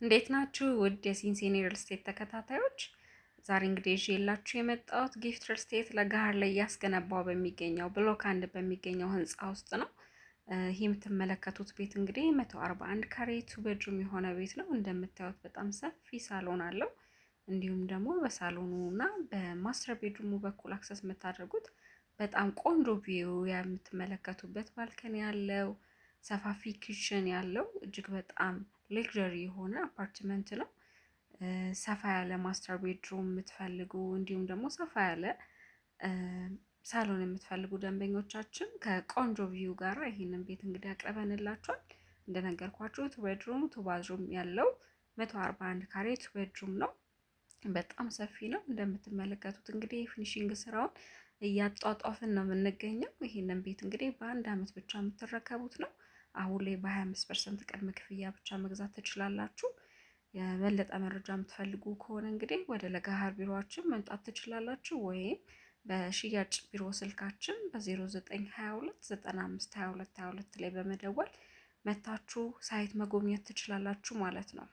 እንዴት ናችሁ? ውድ የሲንሴኒ ሪል ስቴት ተከታታዮች፣ ዛሬ እንግዲህ ይዤላችሁ የመጣሁት ጊፍት ሪል ስቴት ለገሃር ላይ እያስገነባው በሚገኘው ብሎክ 1 በሚገኘው ህንፃ ውስጥ ነው። ይህ የምትመለከቱት ቤት እንግዲህ 141 ካሬ two bedroom የሆነ ቤት ነው። እንደምታዩት በጣም ሰፊ ሳሎን አለው። እንዲሁም ደግሞ በሳሎኑ እና በ master bedroom ኡ በኩል access የምታደርጉት በጣም ቆንጆ view የምትመለከቱበት balcony ያለው፣ ሰፋፊ kitchen ያለው፣ እጅግ በጣም luxury የሆነ አፓርትመንት ነው። ሰፋ ያለ master bedroom የምትፈልጉ እንዲሁም ደግሞ ሰፋ ያለ ሳሎን የምትፈልጉ ደንበኞቻችን ከቆንጆ view ጋር ይህንን ቤት እንግዲህ አቅርበንላችኋል። እንደነገርኳችሁ two bedroom, two bathroom ያለው 141 ካሬ two bedroom ነው። በጣም ሰፊ ነው። እንደምትመለከቱት እንግዲህ የ finishing ስራውን እያጧጧፍን ነው የምንገኘው። ይህንን ቤት እንግዲህ በአንድ አመት ብቻ የምትረከቡት ነው። አሁን ላይ በ25% ቅድመ ክፍያ ብቻ መግዛት ትችላላችሁ። የበለጠ መረጃ የምትፈልጉ ከሆነ እንግዲህ ወደ ለገሃር ቢሮአችን መምጣት ትችላላችሁ ወይም በሽያጭ ቢሮ ስልካችን በ0922 95 22 22 ላይ በመደወል መታችሁ site መጎብኘት ትችላላችሁ ማለት ነው።